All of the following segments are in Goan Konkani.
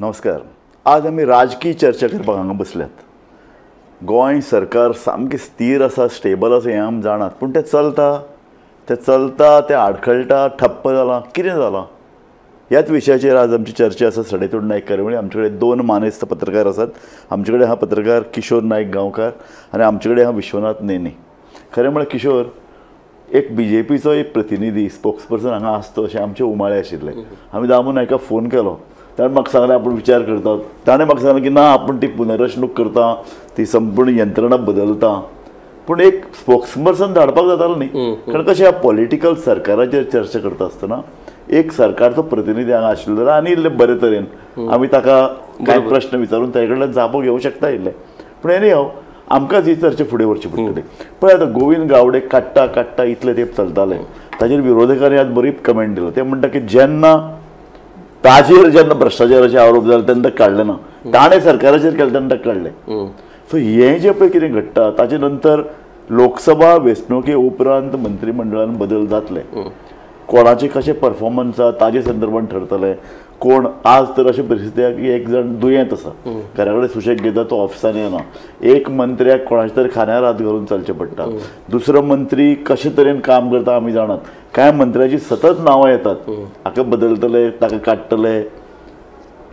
नमस्कार. आज आमी राजकीय चर्चा करपाक हांगा बसल्यात. गोंय सरकार सामकें स्थीर आसा, स्टेबल आसा हें आमी जाणात, पूण तें चलता, तें चलता, तें आडखळटा, ठप्प जालां, कितें जालां ह्याच विशयाचेर आज आमची चर्चा आसा. सडेतोड नायक कार्यावळी आमचे कडेन दोन मानेस्त पत्रकार आसात. आमचे कडेन हा पत्रकार किशोर नायक गांवकार आनी आमचे कडेन हा विश्वनाथ नेने. खरें म्हळ्यार किशोर एक बी जे पीचो एक प्रतिनिधी, स्पोक्सपर्सन हांगा आसतो अशें आमचे उमाळे आशिल्ले. आमी दामू नायका फोन केलो, ताणें म्हाका सांगलें आपूण विचार करता. ताणें म्हाका सांगलें की ना, आपूण ती पुनर्रचणूक करता, ती संपूर्ण यंत्रणा बदलता, पूण एक स्पोक्सपर्सन धाडपाक जातालो न्ही. कारण कशें पॉलिटिकल सरकाराचेर चर्चा करता आसतना एक सरकारचो प्रतिनिधी हांगा आशिल्लो जाल्यार आनी इल्ले बरे तरेन आमी ताका कांय प्रश्न विचारून ताजे कडल्यान जापो घेवंक शकता इल्ले. पूण एनी हांव आमकांच ही चर्चा फुडें व्हरची पडटली. पळय आतां गोविंद गावडे काडटा काडटा इतले तेंप चलताले, ताजेर विरोधकांनी आज बरी कमेंट दिलो. ते म्हणटा की जेन्ना ताजेर जेन्ना भ्रश्टाचाराचे आरोप जाले तेन्ना काडले ना, ताणें सरकाराचेर केले तेन्ना काडले. सो हें जें पळय कितें घडटा ताजे नंतर लोकसभा वेंचणुके उपरांत मंत्रीमंडळान बदल जातले, कोणाचे कशें परफॉर्मन्स आसा ताजे संदर्भान ठरतले. कोण आज तर अशें परिस्थिती आसा की एक जाण दुयेंत आसा, घरा कडेन सुशेग घेता, तो ऑफिसान येना. एक मंत्र्याक कोणाच्या तरी खांद्यार हात घालून चलचें पडटा. दुसरो मंत्री कशे तरेन काम करता आमी जाणात. कांय मंत्र्याची सतत नांवां येतात, हाका बदलतले, ताका काडटले.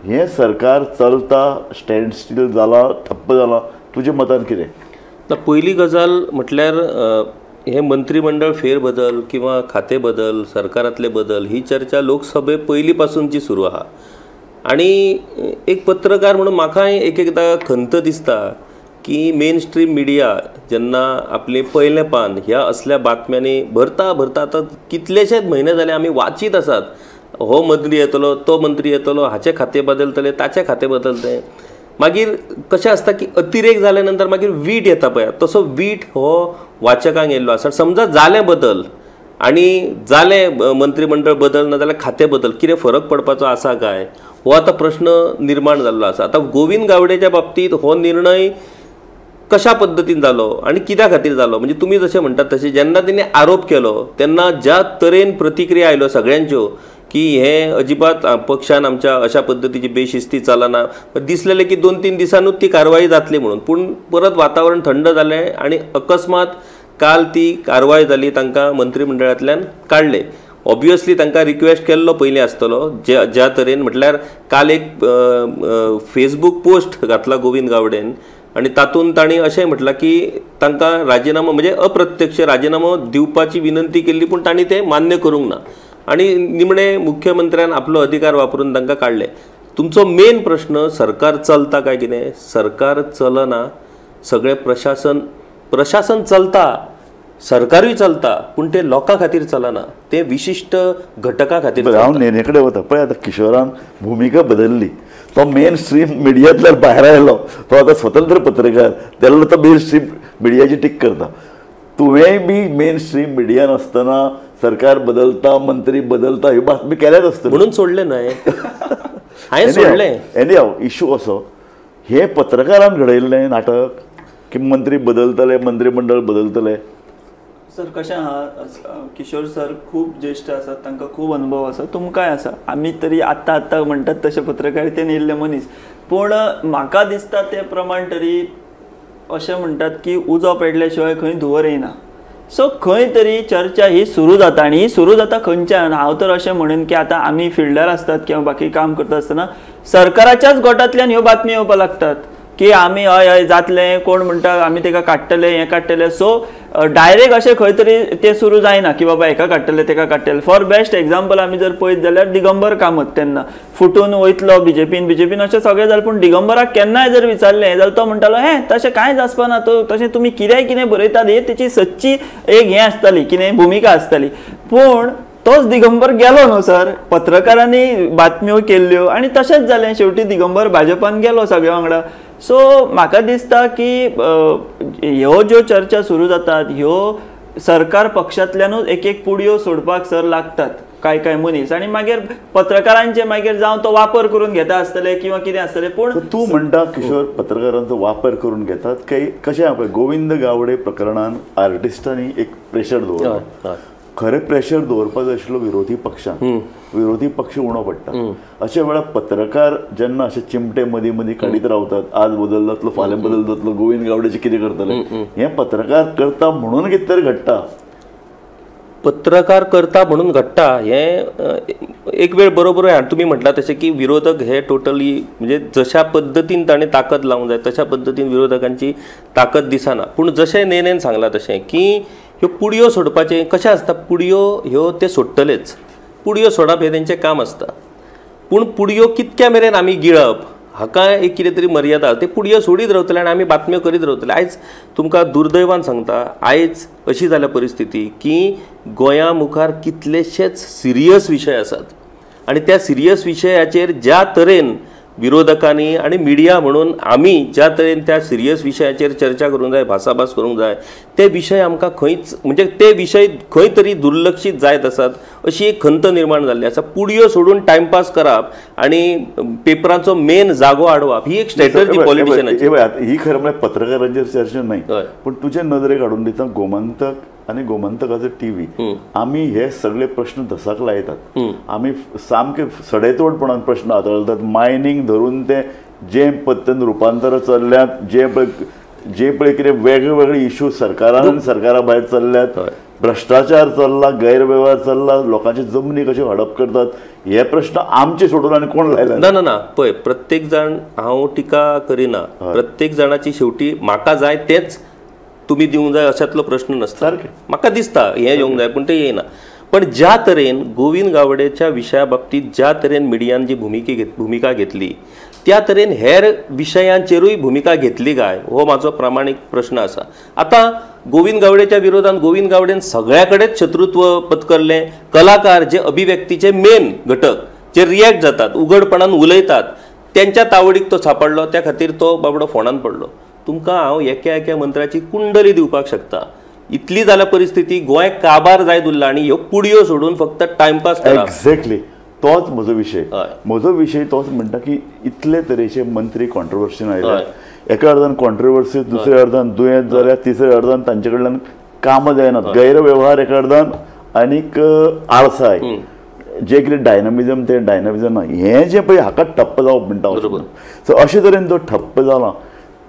हें सरकार चलता, स्टँड स्टील जालां, ठप्प जालां, तुज्या मतान कितें? पयली गजाल म्हटल्यार हे मंत्रिमंडळ फेरबदल किंवा खाते बदल, सरकारांतले बदल ही चर्चा लोकसभे पयली पासूनची सुरू आहा. आनी एक पत्रकार म्हणून म्हाकाय एक एकदां खंत दिसता की मेन स्ट्रीम मिडिया जेन्ना आपलें पयलें पान ह्या असल्या बातम्यांनी भरता भरता आतां कितलेशेच म्हयने जाले आमी वाचीत आसात, हो मंत्री येतलो, तो मंत्री येतलो, हाचें खातें बदलतलें, ताचें खातें बदलतलें. मागीर कशें आसता की अतिरेक जाल्या नंतर मागीर वीट येता पळय, तसो वीट हो वाचकांक येयल्लो आसा. समजा जालें बदल आनी जालें मंत्रीमंडळ बदल ना जाल्यार खातें बदल, कितें फरक पडपाचो आसा काय, हो आतां प्रश्न निर्माण जाल्लो आसा. आतां गोविंद गावडेच्या बाबतींत हो निर्णय कशा पद्दतीन जालो आनी कित्या खातीर जालो, म्हणजे तुमी जशें म्हणटात तशें जेन्ना तेणी आरोप केलो तेन्ना ज्या तरेन प्रतिक्रिया आयल्यो सगळ्यांच्यो की हे अजिबात पक्षान आमच्या अशा पद्दतीची बेशिस्ती चलना, दिसलेलें की 2-3 दिसांनूच ती कारवाई जातली म्हणून, पूण परत वातावरण थंड जालें आनी अकस्मात काल ती कारवाय जाली, तांकां मंत्रिमंडळांतल्यान काडले. ऑब्वियसली तांकां रिक्वेस्ट केल्लो पयलीं आसतलो, ज्या ज्या तरेन म्हटल्यार काल एक फेसबूक पोस्ट घातला गोविंद गावडेन आनी तातूंत तांणी अशें म्हटलां की तांकां राजिनामो म्हणजे अप्रत्यक्ष राजिनामो दिवपाची विनंती केल्ली, पूण तांणी तें मान्य करूंक ना आनी निमणे मुख्यमंत्र्यान आपलो अधिकार वापरून तांकां काडले. तुमचो मेन प्रश्न सरकार चलता काय कितें, सरकार चलना, सगळें प्रशासन प्रशासन चलता, सरकारूय चलता, पूण तें लोकां खातीर चलना, तें विशिश्ट घटकां खातीर. हांव नेने कडेन वता. पळय आतां किशोरान भुमिका बदलली, तो मेन स्ट्रीम मिडियांतल्यान भायर आयलो, तो आतां स्वतंत्र पत्रकार, तेन्ना तो मेन स्ट्रीम मिडियाची टीक करता. तुवेंय बी मेन स्ट्रीम मिडियान आसतना सरकार बदलता, मंत्री बदलता ही बातमी केल्याच आसतली म्हणून सोडलें न्हय, हांवें सोडलें. एनी हांव इशू असो, हें पत्रकारान घडयल्लें नाटक की मंत्री बदलतले, मंत्रीमंडळ बदलतले. सर कशें आहा, किशोर सर खूब ज्येश्ठ आसात, तांकां खूब अनुभव आसा, तुमकांय आसा. आमी तरी आत्तां आत्तां म्हणटात तशें पत्रकारितेन येयल्ले मनीस, पूण म्हाका दिसता ते प्रमाण तरी अशें म्हणटात की उजो पेटल्या शिवाय खंय धुंवर येयना. सो खंय तरी चर्चा ही सुरू जाता आनी ही सुरू जाता खंयच्यान. हांव तर अशें म्हणून की आतां आमी फिल्डार आसतात किंवा बाकी काम करता आसतना सरकाराच्याच गोटांतल्यान ह्यो बातमी येवपाक लागतात की आमी हय हय जातलें, कोण म्हणटा आमी तेका काडटले, हें काडटले. सो डायरेक्ट अशें खंय तरी तें सुरू जायना की बाबा हेका काडटले तेका काडटले. फॉर बेस्ट एग्जाम्पल आमी जर पळयत जाल्यार दिगंबर कामत तेन्ना फुटून वयतलो बीजेपीन, बीजेपीन अशें सगळें जालें, पूण दिगंबराक केन्नाय जर विचारलें जाल्यार तो म्हणटालो हें तशें कांयच आसपाना, तो तशें तुमी कितेंय कितें बरयतात हे तेची सच्ची एक हें आसताली, कितें भुमिका आसताली. पूण तोच दिगंबर गेलो न्हू सर, पत्रकारांनी बातम्यो केल्ल्यो आनी तशेंच जालें, शेवटी दिगंबर भाजपान गेलो सगळ्या वांगडा. सो म्हाका दिसता की ह्यो ज्यो चर्चा सुरू जातात ह्यो सरकार पक्षांतल्यानूच एक एक पुडयो सोडपाक सर लागतात कांय कांय मनीस, आनी मागीर पत्रकारांचे मागीर जावं तो वापर करून घेता आसतले किंवा कितें आसतलें. पूण तूं म्हणटा किशोर पत्रकारांचो वापर करून घेतात काय कशें? पळय गोविंद गावडे प्रकरणान आर्टिस्टांनी एक प्रेशर दवरलो, खरें प्रेशर दवरपा जाय आशिल्लो विरोधी पक्षान, विरोधी पक्ष उणो पडटा. अशे वेळार पत्रकार जेन्ना अशे चिमटे मदीं मदीं काडीत रावतात, आज बदल जातलो फाल्यां बदल जातलो, गोविंद गावडेचें कितें करतले, हें पत्रकार करता म्हणून कितें तरी घडटा. पत्रकार करता म्हणून घडटा हें एक वेळ बरोबर आहे. तुमी म्हटलां तशें की विरोधक हे टोटली म्हणजे जशा पद्दतीन ताणें ताकद लावंक जाय तशा पद्दतीन विरोधकांची ताकद दिसना. पूण जशें नेनेन सांगलां तशें की ह्यो पुडयो सोडपाचें कशें आसता, पुडयो ह्यो ते सोडटलेच, पुडयो सोडप हें तेंचें काम आसता. पूण पुडयो कितक्या मेरेन आमी गिळप हाका एक कितें तरी मर्यादा. ते पुडयो सोडीत रावतले आनी आमी बातम्यो करीत रावतले. आयज तुमकां दुर्दैवान सांगता, आयज अशी जाल्या परिस्थिती की गोंया मुखार कितलेशेच सिरियस विशय आसात आनी त्या सिरियस विशयाचेर ज्या तरेन विरोधकांनी आनी मिडिया म्हणून आमी ज्या तरेन त्या सिरियस विशयाचेर चर्चा करूंक जाय, भासाभास करूंक जाय, ते विशय आमकां खंयच म्हणजे ते विशय खंय तरी दुर्लक्षीत जायत आसात अशी एक खंत निर्माण जाल्ली आसा. पुडयो सोडून टायमपास करप आनी पेपराचो मेन जागो आडवप ही एक स्ट्रॅटजी पॉलिटिशियनाची. ही खरें म्हळ्यार पत्रकारांचेर चर्चा न्हय, पूण तुजे नदरेक हाडून दिता गोमंतक आनी गोमंतकाचो टीव्ही. आमी हे सगळे प्रश्न धसाक लायतात, आमी सामके सडेतोडपणान प्रश्न हाताळटात. मायनींग धरून ते जे पद्दतीन रुपांतर चल्ल्यात, जे पळय कितें वेगळे वेगळे इशू सरकारान आनी सरकारा भायर चल्ल्यात, भ्रश्टाचार चल्ला, गैरवेव्हार चल्ला, लोकांची जमनी कशी हडप करतात, हे प्रश्न आमचे सोडून आनी कोण लायला ना. ना ना पळय, प्रत्येक जाण हांव टिका करिना, प्रत्येक जाणाची शेवटी म्हाका जाय तेच तुमी दिवंक जाय अशातलो प्रश्न नासता. म्हाका दिसता हें येवंक जाय पूण तें येयना. पण ज्या तरेन गोविंद गावडेच्या विशया बाबतींत ज्या तरेन मिडियान जी भुमिका घेतली त्या तरेन हेर विशयांचेरूय भुमिका घेतली काय हो म्हाजो प्रामाणीक प्रश्न आसा. आतां गोविंद गावडेच्या विरोधान गोविंद गावडेन सगळ्या कडेच शत्रुत्व पत्करलें. कलाकार जे अभिव्यक्तीचे मेन घटक जे रिएक्ट जातात, उघडपणान उलयतात, त्यांच्या तावडीक तो सापडलो, त्या खातीर तो बाबडो फोंडान पडलो. तुमकां हांव एका एका मंत्र्याची कुंडली दिवपाक शकता. इतली जाल्या परिस्थिती, गोंय काबार जायत उरला आनी ह्यो पुडयो सोडून फक्त टायमपास करप. एक्झॅक्टली तोच म्हजो विशय. म्हजो विशय तोच म्हणटा की इतले तरेचे मंत्री कॉन्ट्रोवर्सीन आयले, एका अर्दान कॉन्ट्रोवर्सी, दुसऱ्या अर्दान दुयेंत जाल्यार, तिसऱ्या अर्दान तांचे कडल्यान कामां जायनात, गैरवेव्हार एका अर्दान आनीक आळसाय, जे कितें डायनामिजम तें डायनामिजम ना, हें जें पळय हाका ठप्प जावप म्हणटा. सो अशे तरेन जो ठप्प जाला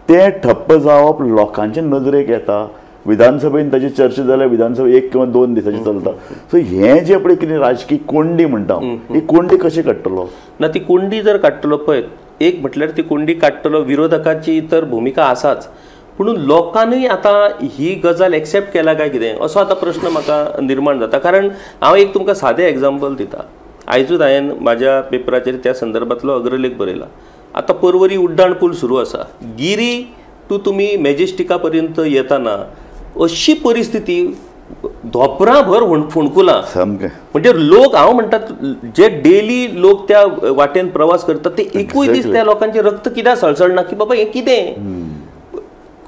तें ठप्प जावप लोकांचे नदरेक येता. विधानसभेन ताची चर्चा जाल्यार विधानसभा 1 किंवा 2 दिसांची चलता. सो हें जें पळय कितें राजकीय कोंडी म्हणटा, ही कोंडी कशी काडटलो? ना ती कोंडी जर काडटलो पळय, एक म्हटल्यार ती कोंडी काडटलो विरोधकाची तर भुमिका आसाच, पूण लोकांनी आतां ही गजाल एक्सेप्ट केला काय कितें असो आतां प्रश्न म्हाका निर्माण जाता. कारण हांव एक तुमकां सादें एग्जाम्पल दिता. आयजूच हांवें म्हाज्या पेपराचेर त्या संदर्भांतलो अग्रलेख बरयला. आतां पर्वरी उड्डाण पूल सुरू आसा, गिरी टू तुमी मॅजेस्टिका पर्यंत येताना अशी परिस्थिती धोपरां भर फोंडकुलां सामकें. म्हणजे लोक, हांव म्हणटात जे डेली लोक त्या वाटेन प्रवास करतात ते एकूय दीस त्या लोकांचें रक्त कित्याक सळसळना की बाबा हें कितें.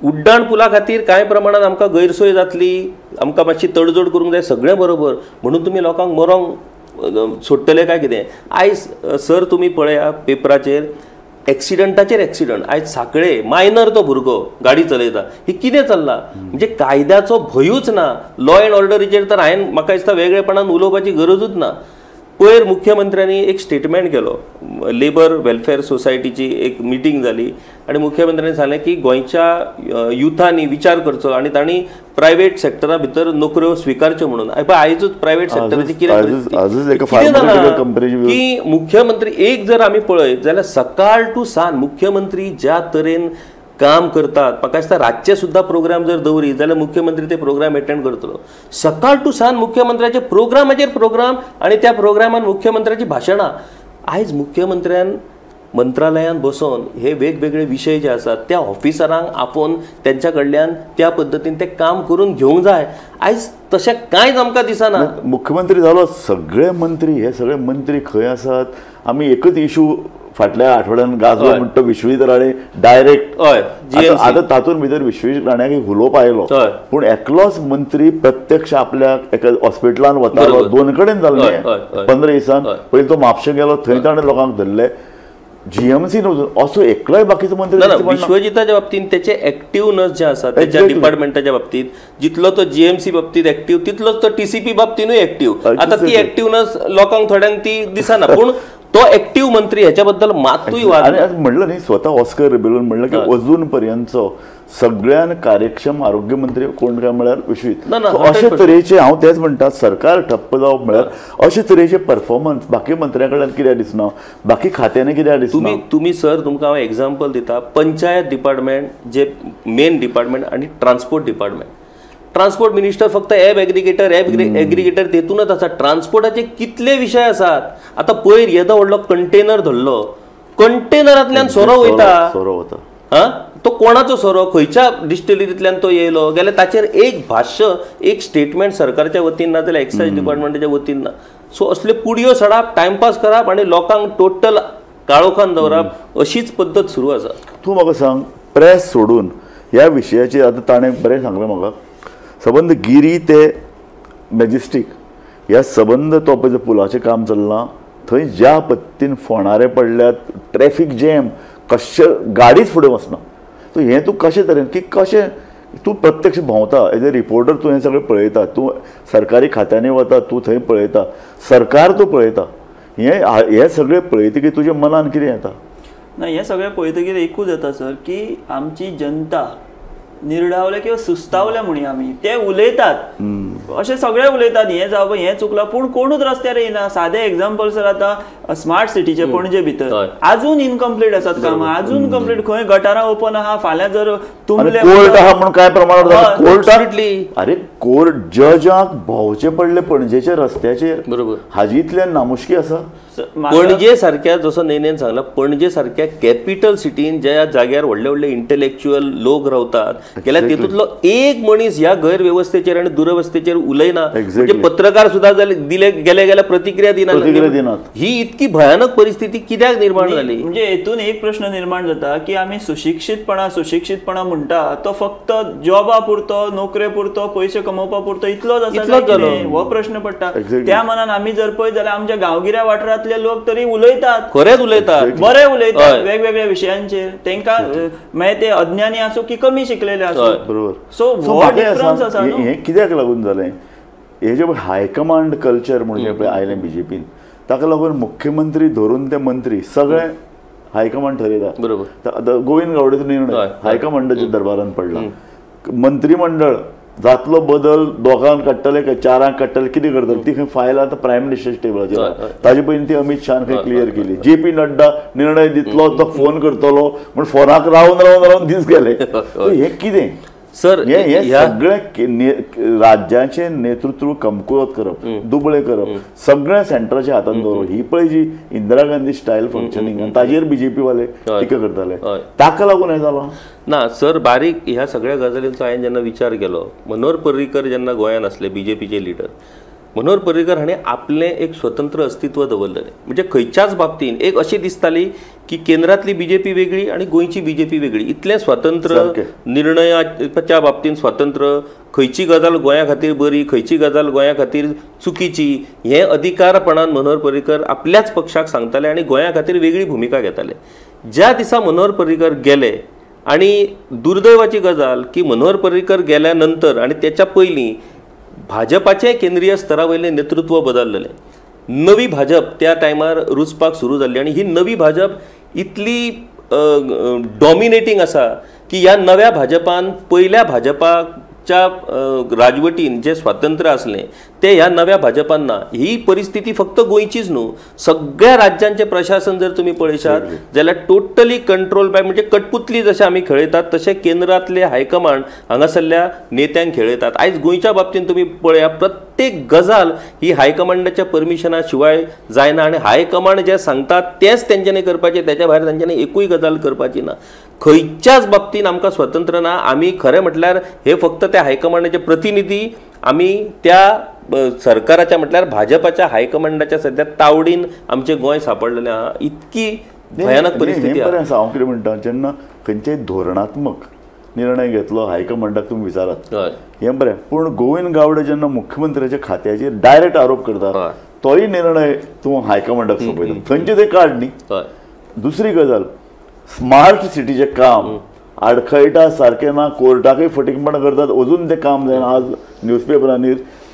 उड्डाण पुला खातीर कांय प्रमाणान आमकां गैरसोय जातली, आमकां मातशी तडजोड करूंक जाय, सगळें बरोबर, म्हणून तुमी लोकांक मरोंक सोडटले काय कितें. आयज सर तुमी पळया पेपराचेर एक्सिडंटाचेर एक्सिडंट. आयज साकळे मायनर तो भुरगो गाडी चलयता, ही कितें चल्लां म्हणजे कायद्याचो भंयूच ना. लॉ एंड ऑर्डरीचेर तर हांवें म्हाका दिसता वेगळेपणान उलोवपाची गरजूच ना. पयर मुख्यमंत्र्यांनी एक स्टेटमेंट केलो, लेबर वेलफेअर सोसायटीची एक मिटींग जाली आनी मुख्यमंत्र्यांनी सांगलें की गोंयच्या युथांनी विचार करचो आनी तांणी प्रायवेट सेक्टरा भितर नोकऱ्यो स्विकारच्यो म्हणून. आयजूच प्रायवेट सेक्टराची कितें जालां की मुख्यमंत्री एक जर आमी पळयत जाल्यार सकाळ टू सांज मुख्यमंत्री ज्या तरेन काम करतात, म्हाका दिसता रातचे सुद्दां प्रोग्राम जर दवरीत जाल्यार मुख्यमंत्री ते प्रोग्राम एटेंड करतलो. सकाळ टू सांज मुख्यमंत्र्याचे प्रोग्रामाचेर प्रोग्राम आनी त्या प्रोग्रामान मुख्यमंत्र्याची भाशणां. आयज मुख्यमंत्र्यान मंत्रालयान बसोन हे वेगवेगळे विशय जे आसात त्या ऑफिसरांक आपोवन त्यांच्या कडल्यान त्या पद्दतीन ते काम करून घेवंक जाय. आयज तशें कांयच आमकां दिसना. मुख्यमंत्री जालो, सगळे मंत्री, हे सगळे मंत्री खंय आसात? आमी एकच इशू फाटल्या आठवड्यान गाजलो म्हणटा विश्वजीत राणे डायरेक्ट. आतां तातूंत भितर विश्वजीत राण्याक एक उलोवप आयलो, पूण एकलोच मंत्री प्रत्यक्ष आपल्या एका हॉस्पिटलान वतालो. 2 कडेन जाल्लें 15 दिसान. पयलीं तो म्हापशें गेलो, थंय ताणें लोकांक धरले. जीएमसी असो एकलोय बाकीचो मंत्री विश्वजिताच्या बाबतींत त्याचे ऍक्टिव्हनेस जे आसा त्याच्या डिपार्टमेंटाच्या बाबतीत जितलो तो जीएमसी बाबतीत ऍक्टिव्ह तितलोच तो टीसीपी बाबतीनूय ऍक्टिव्ह. आता ती ऍक्टिव्हनेस लोकांक थोड्यांक ती दिसना, पूण तो ऍक्टिव्ह मंत्री ह्याच्याबद्दल मातूय वाद. आणि म्हणलं नाही स्वतः ऑस्कर रिबेलोन म्हणलं की अजून पर्यंतचो सगळ्यान कार्यक्षम आरोग्य मंत्री कोण काय म्हळ्यार विश्वजीत. अशे तरेचे हांव तेच म्हणटा सरकार ठप्प जावप म्हळ्यार अशे तरेचे परफॉर्मन्स बाकी मंत्र्यां कडल्यान कित्याक दिसना, बाकी खात्यांनी कित्याक दिसना. तुमी सर तुमकां हांव एग्जाम्पल दिता, पंचायत डिपार्टमेंट जे मेन डिपार्टमेंट आनी ट्रान्सपोर्ट डिपार्टमेंट. ट्रान्सपोर्ट मिनिस्टर फक्त एप एग्रिगेटर एप एग्रिगेटर तेतूनच आसा. ट्रान्सपोर्टाचे कितले विशय आसात. आतां पयर येदो व्हडलो कंटेनर धरलो, कंटेनरांतल्यान सोरो वयता, सोरो वता, हा तो कोणाचो सोरो, खंयच्या डिस्टिलरींतल्यान तो येयलो गेल्यार ताचेर एक भाश्य एक स्टेटमेंट सरकारच्या वतीन ना जाल्यार एक्सायज डिपार्टमेंटाच्या वतीन ना. सो असले पुडयो सडप, टायमपास करप आनी लोकांक टोटल काळोखान दवरप अशीच पद्दत सुरू आसा. तूं म्हाका सांग, प्रेस सोडून ह्या विशयाचेर आतां ताणें बरें सांगलें म्हाका, सबंद गिरी ते मॅजेस्टीक ह्या सबंद तो पळय पुलाचें काम चल्लां थंय ज्या पद्दतीन फोणारे पडल्यात, ट्रॅफीक जॅम, कशें गाडीच फुडें वचना. सो हें तूं कशें तरेन की कशें तूं प्रत्यक्ष भोंवता एज ए रिपोर्टर, तूं हें सगळें पळयता, तूं सरकारी खात्यांनी वता, तूं थंय पळयता, सरकार तूं पळयता, हें हें सगळें पळयतकीर तुज्या मनान कितें येता? ना, हें सगळें पळयतकीर एकूच येता सर की आमची जनता निर्डावले किंवा सुस्तावले म्हणया आमी, ते उलयतात अशे सगळे उलयतात हें जावप हें चुकलां, पूण कोणूच रस्त्यार येयना. सादें एग्जाम्पल सर, आतां स्मार्ट सिटीचे पणजे भितर अजून इनकम्प्लीट आसात कामां, अजून कंप्लीट खंय गटारां ओपन आहा. फाल्यां जर तुमले कोर्ट आहा म्हणून काय प्रमाणात कोर्ट, अरे कोर्ट जजांक भोंवचें पडलें पणजेच्या रस्त्याचेर, बरोबर, हाजी इतल्यान नामुष्की आसा. पणजे सारक्या, जसो नेनेन सांगला, पणजे सारक्या कॅपिटल सिटीन ज्या जाग्यार व्हडले व्हडले इंटलेक्च्युअल लोक रावतात गेल्यार तेतूंतलो एक मनीस ह्या गैरवेवस्थेचेर आनी दुरवस्थेचेर उलयना. म्हणजे पत्रकार सुद्दां दिले गेले गेल्यार प्रतिक्रिया दिनात. ही इतकी भयानक परिस्थिती कित्याक निर्माण जाली? म्हणजे हेतून एक प्रश्न निर्माण जाता की आमी सुशिक्षीतपणा सुशिक्षीतपणा म्हणटा तो फक्त जॉबा पुरतो, नोकरे पुरतो, पयशे कमोवपा पुरतो इतलोच आसा हो प्रश्न पडटा. त्या मनान आमी जर पळयत जाल्यार आमच्या गांवगिऱ्या वाठारांतले लोक तरी उलयतात, खरेंच उलयतात, बरे उलयतात वेगवेगळ्या विशयांचेर, तांकां मागीर ते अज्ञानी आसूं की कमी शिकलेले आसूं, बरोबर. सो हो डिफरन्स आसा. हें कित्याक लागून जालें? हे जे हायकमांड कल्चर म्हणजे पळय आयलें बीजेपीन, ताका लागून मुख्यमंत्री धरून ते मंत्री सगळे हायकमांड ठरयता, बरोबर. आतां गोविंद गावडेचो निर्णय हायकमांडाच्या दरबारान पडला, मंत्रीमंडळ जातलो बदल दोगांक काडटले काय चारांक काडटले कितें करतले, ती खंय फायल आतां प्रायम मिनिस्टर टेबलाचेर, ताजे पयलीं ती अमीत शाहान खंय क्लियर केली. जे पी नड्डा निर्णय दितलो तो फोन करतलो म्हण फोनाक रावन रावन रावन दीस गेले. हें कितें सर? हें सगळें राज्याचें नेतृत्व कमकुवत करप, दुबळें करप, सगळें सेंटराच्या हातान दवरप, ही पळय जी इंदिरा गांधी स्टायल फंक्शनींग आनी ताजेर बीजेपी वाले टिका करताले, ताका लागून हें जालां ना सर. बारीक ह्या सगळ्या गजालींचो हांवें जेन्ना विचार केलो, मनोहर पर्रीकर जेन्ना गोंयांत आसले बीजेपीचे लिडर, मनोहर पर्रीकर हाणें आपलें एक स्वतंत्र अस्तित्व दवरलेलें. म्हणजे खंयच्याच बाबतीन एक अशी दिसताली की केंद्रांतली बीजेपी वेगळी आनी गोंयची बीजेपी वेगळी, इतलें स्वतंत्र निर्णयाच्या बाबतीन स्वतंत्र, खंयची गजाल गोंया खातीर बरी, खंयची गजाल गोंया खातीर चुकीची, हें अधिकारपणान मनोहर पर्रीकर आपल्याच पक्षाक सांगताले आनी गोंया खातीर वेगळी भुमिका घेताले. ज्या दिसा मनोहर पर्रीकर गेले, आनी दुर्दैवाची गजाल की मनोहर पर्रीकर गेल्या नंतर आनी त्याच्या पयलीं भाजपाचें केंद्रीय स्तरा वयलें नेतृत्व बदललेलें. नवी भाजप त्या टायमार रुजपाक सुरू जाल्ली आनी ही नवी भाजप इतली डॉमिनेटींग आसा की ह्या नव्या भाजपान पयल्या भाजपाच्या राजवटीन जें स्वातंत्र्य आसलें तें ह्या नव्या भाजपान ना. ही परिस्थिती फक्त गोंयचीच न्हू, सगळ्या राज्यांचें प्रशासन जर तुमी पळयशात जाल्यार टोटली कंट्रोल बाय, म्हणजे कटपुतली जशें आमी खेळयतात तशें केंद्रांतले हायकमांड हांगासरल्या नेत्यांक खेळयतात. आयज गोंयच्या बाबतींत तुमी पळया, प्रत्येक गजाल ही हायकमांडाच्या परमिशना शिवाय जायना आनी हायकमांड जें सांगता तेंच तेंच्यांनी करपाचें, तेच्या भायर तेंच्यांनी एकूय गजाल करपाची ना. खंयच्याच बाबतींत आमकां स्वतंत्र ना. आमी खरें म्हटल्यार हे फक्त त्या हायकमांडाचे प्रतिनिधी, आमी त्या सरकाराच्या म्हटल्यार भाजपाच्या हायकमांडाच्या सद्या तावडीन आमचें गोंय सांपडलेलें आहा. इतकी भयानक परिस्थिती. बरें आसा, हांव कितें म्हणटा, जेन्ना खंयचेय धोरणात्मक निर्णय घेतलो हायकमांडाक तुमी विचारात, हें बरें. पूण गोविंद गावडे जेन्ना मुख्यमंत्र्याच्या खात्याचेर डायरेक्ट आरोप करता, तोय निर्णय तूं हायकमांडाक सोंपयता, थंयचे ते काड न्ही. दुसरी गजाल, स्मार्ट सिटीचें काम आडखळटा सारकें ना, कोर्टाकय फटींगपणां करतात, अजून तें काम जायना. आज न्यूजपेपरांनी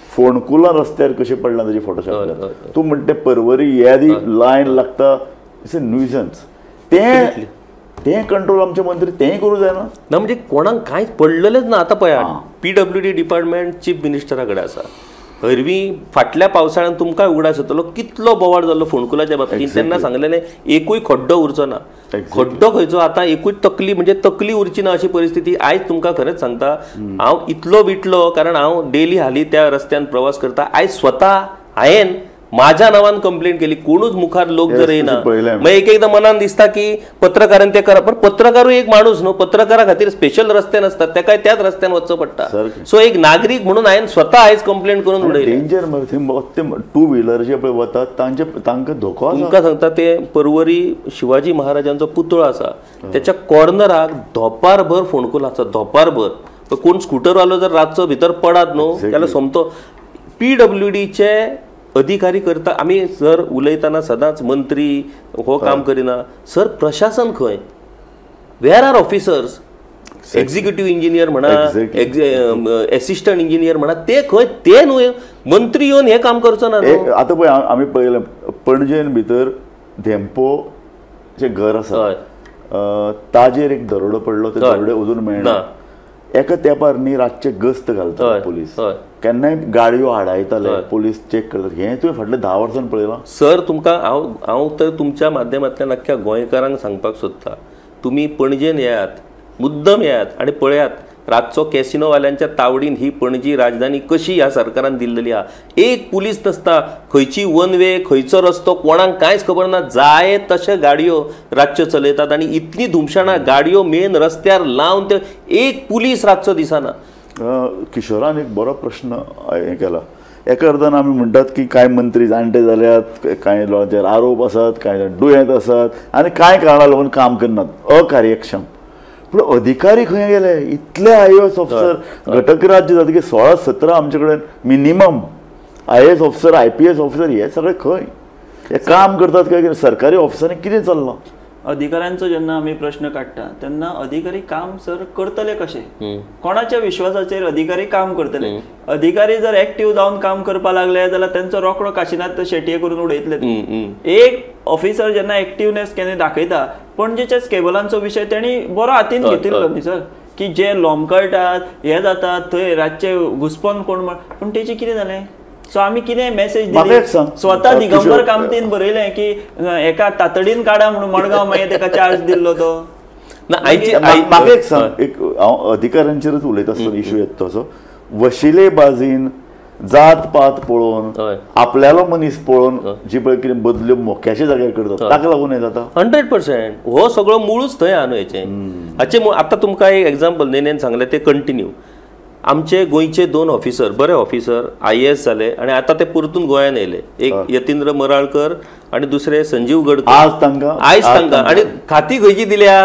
फोंडकुलां रस्त्यार कशें पडलां ताजे फोटो छापल्यात. तूं म्हणटा परवरी येदी लायन लागता, it's a nuisance. तें तें कंट्रोल आमचे मंत्री तेंय करूं जायना ना, म्हणजे कोणाक कांयच पडलेलेंच ना. आतां पळयात पीडब्ल्यूडी डिपार्टमेंट चीफ मिनिस्टरा कडेन आसा. हरवी फाटल्या पावसाळ्यान तुमकां उगडास जातलो कितलो बोवाळ जाल्लो फोंडकुलाच्या बाबतींत. तेन्ना सांगलेलें एकूय खड्डो उरचो ना, खड्डो खंयचो आतां एकूय तकली म्हणजे तकली उरची ना अशी परिस्थिती. आयज तुमकां खरेंच सांगता हांव इतलो विटलो, कारण हांव डेली हालीं त्या रस्त्यान प्रवास करता. आयज स्वता हांवें माझ्या नावान कंप्लेंट केली, कोणूच मुखार लोक जर येना मागीर एक एकदां मनान दिसता की पत्रकारान ते करा, पण पत्रकारूय एक माणूस न्हू, पत्रकारा खातीर स्पेशल रस्ते नासतात, तेकाय त्याच रस्त्यान वचचो पडटा. सो एक नागरीक म्हणून हांवें स्वता आयज कंप्लेंट करून उडयली. डेंजर टू व्हिलर जे पळय वतात तांचे तांकां धोको. तुमकां सांगता ते परवरी शिवाजी महाराजांचो पुतळो आसा त्याच्या कॉर्नराक धोपारभर फोंडकुल आसा, धोपारभर. कोण स्कुटरवालो जर रातचो भितर पडात न्हू जाल्यार सोमतो पीडब्ल्यूडीचे अधिकारी करता. आमी सर उलयतना सदांच मंत्री हो काम करिना, सर प्रशासन खंय, where are officers, executive engineer म्हणा, एसिस्टंट इंजिनियर म्हणा, ते खंय, ते न्हय मंत्री येवन हें काम करचो ना. आतां पळय आमी पळयलें पणजेन भितर धेंपोचें घर आसा ताजेर एक दरोडो पडलो, ते दरोडे अजून मेळना. एका तेंपार न्ही रातचे गस्त घालता पुलीस, केन्नाय गाडयो आडायताले पुलीस चेक करतात. हें तुवें फाटल्या 10 वर्सां पळयलां सर. तुमकां हांव हांव तर तुमच्या माध्यमांतल्यान अख्ख्या गोंयकारांक सांगपाक सोदता, तुमी पणजेन येयात, मुद्दम येयात आनी पळयात रातचो कॅसिनोवाल्यांच्या तावडीन ही पणजी राजधानी कशी ह्या सरकारान दिल्लेली आहा. एक पुलीस नासता, खंयची वन वे, खंयचो रस्तो कोणाक कांयच खबर ना, जाय तशे गाडयो रातच्यो चलयतात आनी इतली धुमशणां गाडयो मेन रस्त्यार लावन ते एक पुलीस रातचो दिसना. किशोरान एक बरो प्रश्न हें केला. एका अर्थान आमी म्हणटात की कांय मंत्री जाणटे जाल्यात, कांय लोकांचेर आरोप आसात, कांय दुयेंत आसात आनी कांय कारणां लागून काम करनात, अकार्यक्षम. पूण अधिकारी खंय गेले? इतले आयएएस ऑफिसर घटक राज्य जातकीर 16-17 आमचे कडेन minimum IAS officer, IPS officer, हे सगळे खंय हे काम करतात काय कितें? सरकारी ऑफिसरांनी कितें चल्लां? अधिकाऱ्यांचो जेन्ना आमी प्रश्न काडटा तेन्ना अधिकारी काम सर करतले कशे, कोणाच्या विश्वासाचेर अधिकारी काम करतले? अधिकारी जर एक्टीव जावन काम करपाक लागले जाल्यार तेंचो रोकडो काशिनाथ शेटये करून उडयतले. एक ऑफिसर जेन्ना एक्टिवनेस केन्ना दाखयता, पणजेच्याच केबलांचो विशय तेणी बरो हातीन घेतिल्लो न्ही सर, की जे लोंबकळटात हे जातात थंय रातचे घुसपोन कोण, पूण तेचें कितें जालें? सो आमी कितें मॅसेज दिली? स्वता दिगंबर कामतीन बरयलें की एका तातडीन काडा म्हणून मडगांव, मागीर तेका चार्ज दिल्लो तो. म्हाका एक सांग, एक हांव अधिकाऱ्यांचेरूच उलयता आसतना इशू येता तसो, वशिलेबाजीन जात पात पळोवन आपल्यालो मनीस पळोवन जी पळय कितें बदल्यो मोक्याच्या जाग्यार करतात ताका लागून हें जाता. 100% हो सगळो मुळूच थंय आहा न्हू हेचें. हाचें आतां तुमकां एक एग्जाम्पल नेनेन सांगलें तें कंटिन्यू. आमचे गोंयचे 2 ऑफिसर, बरे ऑफिसर आयएएस जाले आनी आतां ते परतून गोंयान येयले, एक यतींद्र मराळकर आनी दुसरे संजीव गडकर. आयज तांकां आनी खाती खंयची दिल्या?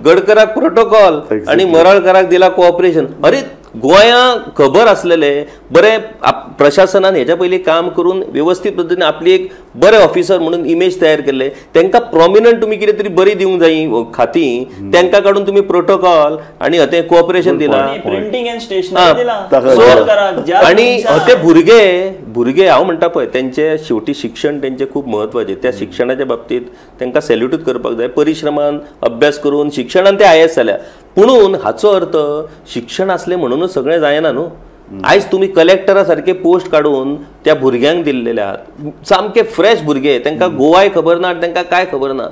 गडकराक प्रोटोकॉल आनी मराळकराक दिला कोऑपरेशन. अरे गोंया खबर आसलेले बरे प्रशासनान हेच्या पयलीं काम करून वेवस्थीत पद्दतीन आपली एक बरे ऑफिसर म्हणून इमेज तयार केल्ले, तांकां प्रोमिनंट तुमी कितें तरी बरी दिवंक जाय खाती, तांकां काडून तुमी प्रोटोकॉल आनी हते कोऑपरेशन दिलां, प्रिंटींग एंड स्टेशनरी दिलां. आनी हते भुरगे भुरगे हांव म्हणटा पळय तेंचे शेवटी शिक्षण तेंचें खूब म्हत्वाचें, त्या शिक्षणाच्या बाबतींत तांकां सॅल्युटूच करपाक जाय. परिश्रमान अभ्यास करून शिक्षणान ते आयएएस जाल्या, पुणून हाचो अर्थ शिक्षण आसलें म्हणूनच सगळें जायना न्हू. आयज तुमी कलेक्टरा सारके पोस्ट काडून त्या भुरग्यांक दिल्लेले आहात, सामके फ्रेश भुरगे, तांकां गोवाय खबर ना, तांकां काय खबर ना,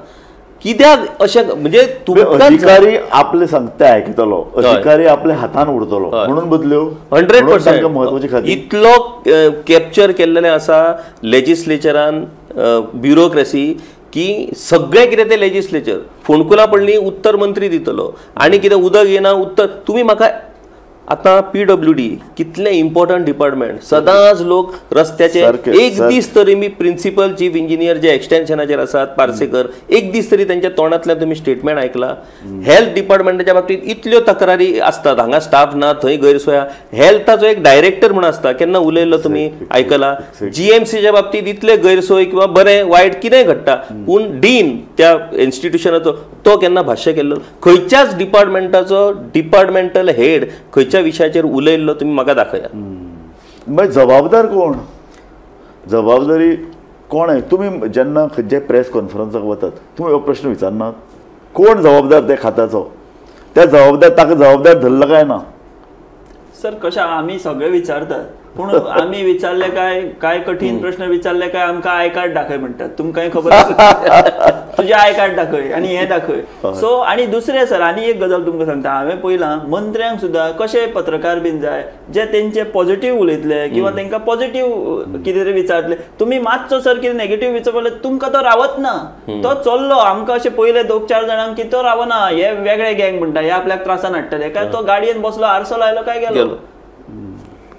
कित्याक अशें म्हणजे अधिकारी आपले सांगता आयकतलो, अधिकारी आपल्या हातान उरतलो म्हणून बदल्यो. 100% म्हत्वाची खाती इतलो कॅप्चर केल्लेलें आसा लेजिस्लेचरान ब्युरोक्रेसी की सगळें कितें तें लेजिस्लेचर. फोंडकुलां पडलीं उत्तर मंत्री दितलो, आनी कितें उदक येना उत्तर. तुमी म्हाका आतां पीडब्ल्यूडी कितलें इम्पॉर्टंट डिपार्टमेंट, सदांच लोक रस्त्याचे एक दीस तरी मी प्रिन्सिपल चीफ इंजिनियर जे एक्सटेन्शनाचेर आसात पार्सेकर, एक दीस तरी त्यांच्या तोंडांतल्यान तुमी स्टेटमेंट आयकला? हेल्थ डिपार्टमेंटाच्या बाबतीत इतल्यो तक्रारी आसतात, हांगा स्टाफ ना, थंय गैरसोय. हेल्थाचो एक डायरेक्टर म्हूण आसता, केन्ना उलयल्लो तुमी आयकला? जीएमसीच्या बाबतीत इतले गैरसोय किंवा बरें वायट कितेंय घडटा, पूण डीन त्या इन्स्टिट्युशनाचो तो केन्ना भाश्य केल्लो? खंयच्याच डिपार्टमेंटाचो डिपार्टमेंटल हेड खंयच्या विशयाचेर उलयल्लो तुमी म्हाका दाखया. मागीर जबाबदार कोण? जबाबदारी कोण आहे? तुमी जेन्ना खंयच्याय प्रेस कॉन्फरन्साक वतात तुमी हो प्रश्न विचारनात, कोण जबाबदार त्या खात्याचो? त्या जबाबदार ताका जबाबदार धरला काय ना? सर कशें आमी सगळे विचारतात, पूण आमी विचारले काय काय कठीण प्रश्न विचारले काय आमकां I card दाखय म्हणटात. तुमकांय खबर आसा, तुजें I card दाखय आनी हें दाखय. सो आनी दुसरें सर, आनी एक गजाल तुमकां सांगता, हांवें पळयलां मंत्र्यांक सुद्दां कशे पत्रकार बीन जाय जे तेंचे पॉझिटिव्ह उलयतले किंवा तेंकां पॉझिटिव्ह कितें तरी विचारतले. तुमी मातसो सर कितें नेगेटिव्ह विचारले तुमकां तो रावत ना, तो चल्लो. आमकां अशें पयले 2-4 जाणांक की तो रावना, हे वेगळे गँग म्हणटा, हे आपल्याक त्रासान हाडटले. काय तो गाडयेन बसलो, आरसो लायलो काय गेलो.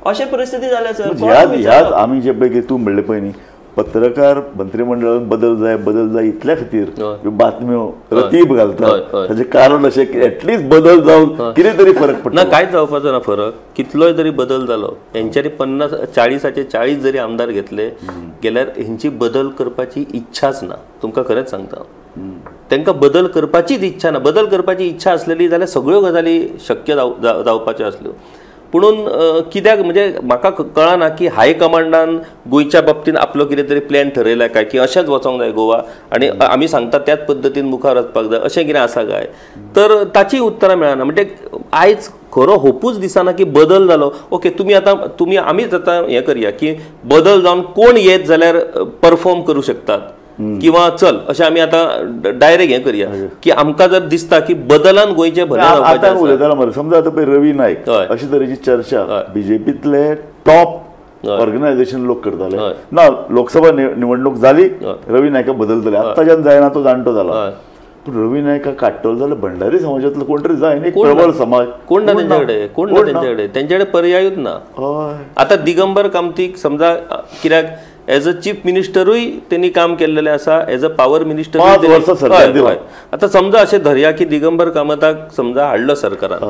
अशे परिस्थिती जाल्या सर. ह्याच आमी जे पळय तूं म्हणलें पळय न्ही, पत्रकार मंत्रिमंडळान बदल जाय बदल जाय इतल्या खातीर बातम्यो रतीब घालतात. ताचें कारण अशें की एटलिस्ट बदल जावन कितें तरी फरक पडटा. ना, कांयच जावपाचो ना फरक. कितलोय तरी बदल जालो, हेंच्यांनी 50-40 40 जरी आमदार घेतले गेल्यार हेंची बदल करपाची इच्छाच ना. तुमकां खरेंच सांगता, तांकां बदल करपाचीच इच्छा ना. बदल करपाची इच्छा आसलेली जाल्यार सगळ्यो गजाली शक्य जावपाच्यो आसल्यो. पुणून कित्याक म्हणजे म्हाका कळना की हायकमांडान गोंयच्या बाबतीन आपलो कितें तरी प्लॅन ठरयला काय की अशेंच वचोंक जाय गोवा आनी आमी सांगता त्याच पद्दतीन मुखार वचपाक जाय, अशें कितें आसा काय? तर ताची उत्तरां मेळना. म्हणजे आयज खरो होपूच दिसना की बदल जालो. ओके, तुमी आतां तुमी आमीच आतां हें करया की बदल जावन कोण येत जाल्यार परफॉर्म करूं शकतात किंवा चल अशें आमी आतां डायरेक्ट हें करया की आमकां जर दिसता की बदलान गोंयचें भलें जावपाचें आतां उलयतालो मरे. समजा आतां पळय रवी नायक अशे तरेची चर्चा बीजेपींतले टॉप ऑर्गनायझेशन लोक करताले ना. लोकसभा निवडणूक जाली, रवी नायका बदलतले, आत्ताच्यान जायना तो जाणटो जाला. पूण रवी नायका काडटलो जाल्यार भंडारी समाजांतलो कोण तरी जाय न्ही, प्रबळ समाज. कोण ना तेंच्याकडे, कोण ना तेंच्याकडे, तेंच्याकडे पर्यायूच ना. आतां दिगंबर कामतीक समजा कित्याक एज अ चीफ मिनिस्टरूय त्यांनी काम केल्लेलें आसा, एज अ पावर मिनिस्टर. आतां समजा अशें धरया की दिगंबर कामताक समजा हाडलो सरकारान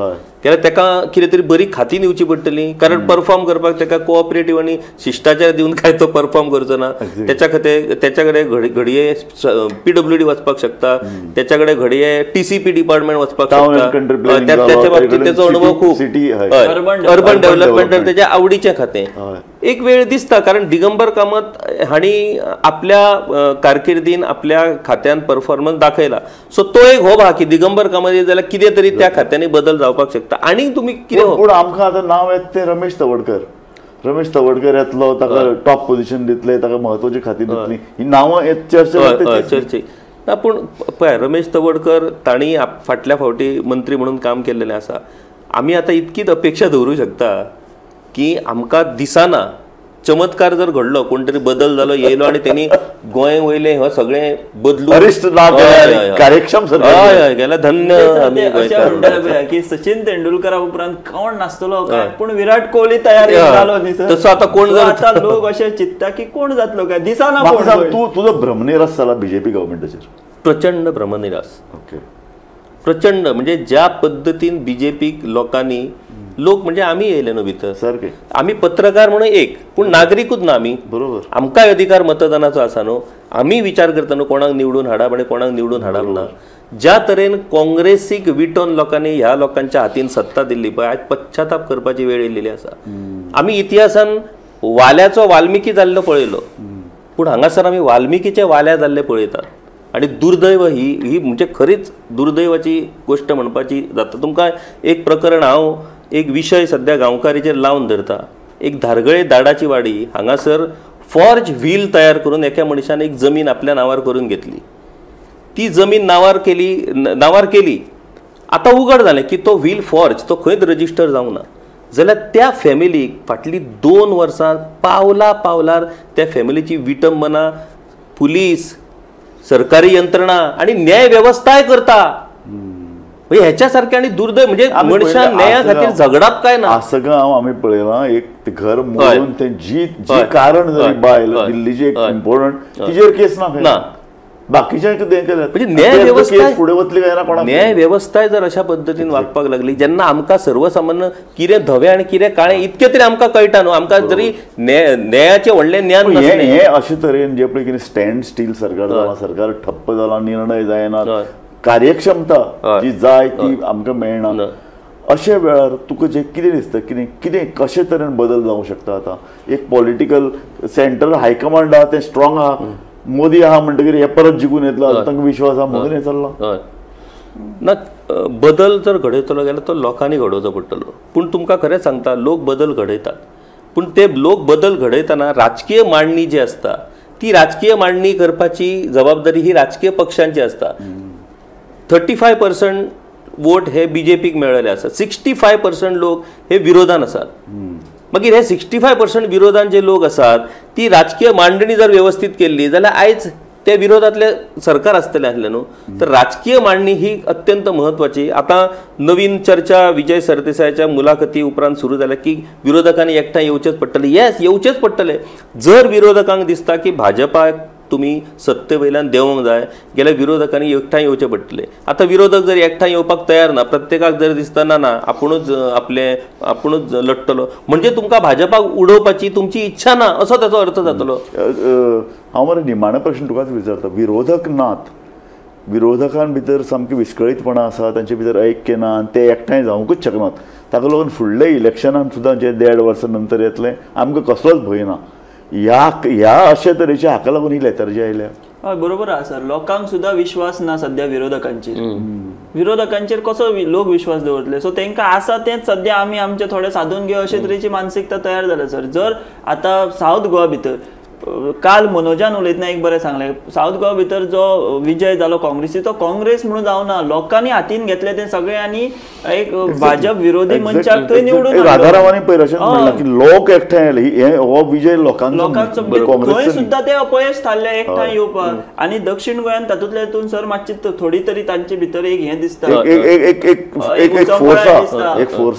जाल्यार ताका कितें तरी बरी खाती दिवची पडटली, कारण परफॉर्म करपाक ताका कोऑपरेटीव आनी शिश्टाचार दिवन काय तो परफॉर्म करचो ना. तेच्या खातीर तेच्या कडेन घडये पीडब्ल्यूडी वचपाक शकता, त्याच्या कडेन घडये टीसीपी डिपार्टमेंट वचपाक शकता. त्याच्या बाबतीत तेचो अणभव खूब, अर्बन डेव्हलपमेंट तेच्या आवडीचें खातें. एक वेळ दिसता कारण दिगंबर कामत हांणी आपल्या कारकिर्दीन आपल्या खात्यान परफॉर्मन्स दाखयला. सो तो एक होप आहा की दिगंबर कामत जाल्यार कितें तरी त्या खात्यांनी बदल जावपाक शकता. आनी तुमी कितें पूण आमकां आतां नांव येता तें रमेश तवडकर. रमेश तवडकर येतलो, ताका टॉप पोझिशन दितले, ताका म्हत्वाची खाती दितली, ही नांवां चर्चा चर्चे ना. पूण पळय रमेश तवडकर तांणी फाटल्या फावटी मंत्री म्हणून काम केल्लेलें आसा. आमी आतां इतकीच अपेक्षा दवरूं शकता की आमकां दिसना चमत्कार जर घडलो, कोण तरी बदल जालो येयलो आनी तेणी गोंय वयलें हो सगळें बदलून कार्यक्षम हय गेल्यार धन्य आमी की सचिन तेंडुलकरा उपरांत कोण नासतलो काय, पूण विराट कोहली तयार जालो न्ही सर. तसो आतां कोण आतां लोक अशें चिंतता की कोण जातलो काय, दिसना कोण. तूं तुजो भ्रमनिरास जाला बीजेपी गव्हर्मेंटाचेर? प्रचंड भ्रमनिरास. ओके, प्रचंड. म्हणजे ज्या पद्दतीन बीजेपीक लोकांनी, लोक म्हणजे आमी येयले न्हू भितर, सारके आमी पत्रकार म्हणून एक, पूण नागरिकूच ना आमी, बरोबर. आमकांय अधिकार मतदानाचो आसा न्हू. आमी विचार करता न्हू कोणाक निवडून हाडप आनी कोणाक निवडून हाडप ना. ज्या तरेन काँग्रेसीक विटोवन लोकांनी ह्या लोकांच्या हातीन सत्ता दिल्ली पळय, आयज पश्चाताप करपाची वेळ येयलेली आसा. आमी इतिहासान वाल्याचो वाल्मिकी जाल्लो पळयलो, पूण हांगासर आमी वाल्मिकीचे वाल्या जाल्ले पळयतात. आनी दुर्दैव ही ही म्हणजे खरीच दुर्दैवाची गोश्ट म्हणपाची जाता. तुमकां एक प्रकरण हांव एक विशय सद्या गांवकारीचेर लावन धरता. एक धारगळे दाडाची वाडी हांगासर फॉर्ज व्हील तयार करून एका मनशान एक जमीन आपल्या नांवार करून घेतली. ती जमीन नांवार केली, आतां उगड जालें की तो व्हील फॉर्ज, तो खंयच रजिस्टर जावंक ना. जाल्यार त्या फॅमिलीक फाटलीं 2 वर्सां पावला पावलार त्या फॅमिलीची विटंबना पुलीस, सरकारी यंत्रणा आनी न्याय वेवस्थाय करता. म्हणजे ह्याच्या सारखे आणि दुर्दैव म्हणजे मनशान न्याया खातीर झगडप काय ना. आसगांव आमी पळयलां एक घर मोडून ते जी जी कारण जरी बायल दिल्लीची एक इम्पॉर्टंट तिचेर केस ना, बाकीच्या म्हणजे न्याय व्यवस्था फुडें वतली काय ना कोणाक. न्याय वेवस्था जर अशा पद्दतीन वागपाक लागली जेन्ना आमकां सर्वसामान्य कितें धवें आनी कितें काळें इतकें तरी आमकां कळटा न्हू, आमकां जरी न्यायाचें व्हडलें ज्ञान नासलें. हे अशे तरेन जे पळय कितें स्टँड स्टील सरकार जालां, सरकार ठप्प जालां, निर्णय जायना, कार्यक्षमता जी जाय ती आमकां मेळना, अशे वेळार तुका जें कितें दिसता कितें कितें कशे तरेन बदल जावंक शकता? आतां एक पॉलिटिकल सेंट्रल हायकमांड आहा तें स्ट्रॉंग आहा, मोदी आहा म्हणटकीर हे परत जिखून येतलो तांकां विश्वास आहा म्हणून हें चल्लां ना. बदल जर घडयतलो जाल्यार तो लोकांनी घडोवचो पडटलो. पूण तुमकां खरेंच सांगता लोक बदल घडयतात, पूण ते लोक बदल घडयतना राजकीय मांडणी जी आसता ती राजकीय मांडणी करपाची जबाबदारी ही राजकीय पक्षांची आसता. 35% वोट हे बीजेपीक मेळ्ळेले आसा, 65% लोक हे विरोधान आसात. मागीर हे 65% विरोधान जे लोक आसात ती राजकीय मांडणी जर व्यवस्थीत केल्ली जाल्यार आयज ते विरोधातले सरकार आसतलें आसलें न्हू. तर राजकीय मांडणी ही अत्यंत म्हत्वाची. आतां नवीन चर्चा विजय सरदेसायाच्या मुलाखती उपरांत सुरू जाल्या की विरोधकांनी एकठांय येवचेच पडटले. येस, येवचेच पडटले. जर विरोधकांक दिसता की भाजपाक तुमी सत्ते वयल्यान देंवोंक जाय गेल्यार विरोधकांनी एकठांय येवचें पडटलें. आतां विरोधक जर एकठांय येवपाक तयार ना, प्रत्येकाक जर दिसता ना ना आपुणूच आपलें आपुणूच लडटलो, म्हणजे तुमकां भाजपाक उडोवपाची तुमची इच्छा ना असो ताचो अर्थ जातलो. हांव मरे निमाणो प्रश्न तुकाच विचारता, विरोधक नात, विरोधकां भितर सामकी विस्कळीतपणां आसा, तांचे भितर ऐक्य ना आनी ते एकठांय जावंकूच शकनात, ताका लागून फुडल्या इलेक्शनान सुद्दां जे 1.5 वर्सां नंतर येतलें आमकां कसलोच भंय ना. ह्या ह्या अशे तरेच्या हाका लागून ही लेथर्जी आयल्या. हय बरोबर आसा सर, लोकांक सुद्दां विश्वास ना सद्या विरोधकांचेर. विरोधकांचेर कसो लोक विश्वास दवरतले? सो तांकां आसा तेंच सद्या आमी आमचे थोडे साधून घेवं अशे तरेची मानसिकता तयार जाल्या सर. जर आतां सावथ गोवा भितर काल मनोजान उलयतना एक बरें सांगलें, सावथ गोवा भितर जो विजय जालो काँग्रेसीचो, काँग्रेस म्हणून जावना, लोकांनी हातीन घेतले ते सगळे आनी एक भाजप विरोधी मनशाक थंय निवडून राधारावांनी पयर अशें म्हणलां की लोक एकठांय आयले, हो विजय लोकांचो, थंय सुद्दां ते अपयश थारले एकठांय येवपाक. आनी दक्षिण गोंयांत तातूंतल्या हितून सर मातशी थोडी तरी तांचे भितर एक हें दिसता,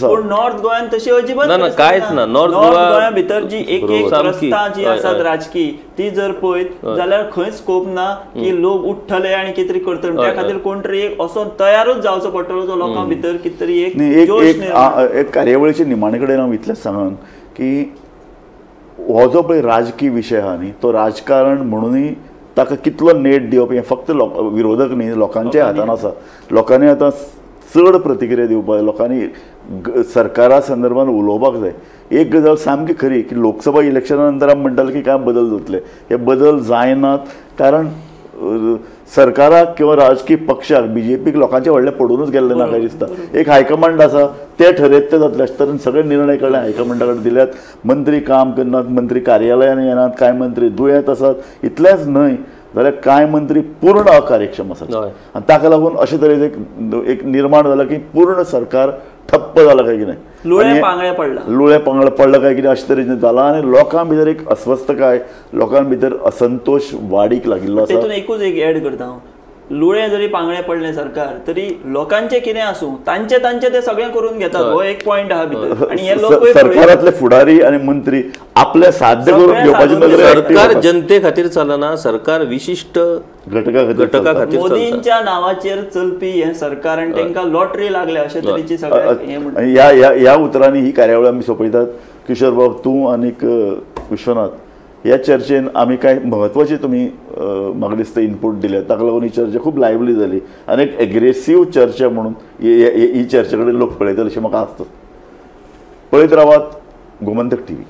पूण नॉर्थ गोंयांत तशी अजिबात कांयच ना. नॉर्थ गोंया भितर जी एक एक प्रस्था जी आसात राजकीय ती जर पळयत जाल्यार खंय स्कोप ना की लोक उठ्ठले आनी कितें तरी करतले. त्या खातीर कोण तरी एक असो तयारूच जावचो पडटलो जो लोकां भितर कितें तरी एक जोश निर्माण. एक कार्यावळीचे निमाणे कडेन हांव इतलेंच सांगन की हो जो पळय राजकीय विशय आहा न्ही, तो राजकारण म्हणूनय ताका कितलो नेट दिवप हें फक्त विरोधक न्ही, लोकांच्या हातान आसा. लोकांनी आतां चड प्रतिक्रिया दिवपाक, लोकांनी सरकारा संदर्भात उलोवपाक जाय. एक गजाल सामकी खरी की लोकसभा इलेक्शना नंतर आमी म्हणटाले की काय बदल जातले, हे बदल जायनात कारण सरकाराक किंवा राजकीय पक्षाक बीजेपीक लोकांचे व्हडलें पडूनच गेल्लें ना काय दिसता. एक हायकमांड आसा ते ठरयत ते जातले अशे तरेन सगळे निर्णय कडल्यान हायकमांडा कडेन दिल्यात. मंत्री काम करनात, मंत्री कार्यालयान येनात, कांय मंत्री दुयेंत आसात, इतलेंच न्हय जाल्यार कांय मंत्री पूर्ण अकार्यक्षम आसात आनी ताका लागून अशे तरेचें एक निर्माण जालां की पूर्ण सरकार ठप्प जालां काय कितें, लुळे पांगळे पडला, लुळे पांगळे पडला काय कितें अशे तरेचें जालां आनी लोकां भितर एक अस्वस्थकाय, लोकां भितर असंतोश वाडीक लागिल्लो आसा. तेतून एकूच एक एड करता हांव, लुळे जरी पांगळे पडले सरकार तरी लोकांचे कितें आसूं तांचे तांचे ते सगळें करून घेतात, हो एक पॉयंट आहा भितर. आनी हे लोक सरकारांतले फुडारी आनी मंत्री आपले साध्य करून घेवपाचे नदरेन सरकार जनते खातीर चलना, सरकार विशिश्ट घटका खातीर, मोदींच्या नावाचेर चलपी हें सरकार आनी तांकां लॉटरी लागल्या अशे तरेची सगळें. ह्या ह्या उतरांनी ही कार्यावळ आमी सोंपयतात. किशोर बाब, तूं आनीक विश्वनाथ, ह्या चर्चेन आमी कांय म्हत्वाचे तुमी म्हाका दिसता इनपूट दिले, ताका लागून ही चर्चा खूब लायवली जाली आनी एक एग्रेसीव चर्चा म्हणून ही चर्चे कडेन लोक पळयतले अशें म्हाका आसता. पळयत रावात गोमंतक टीव्ही.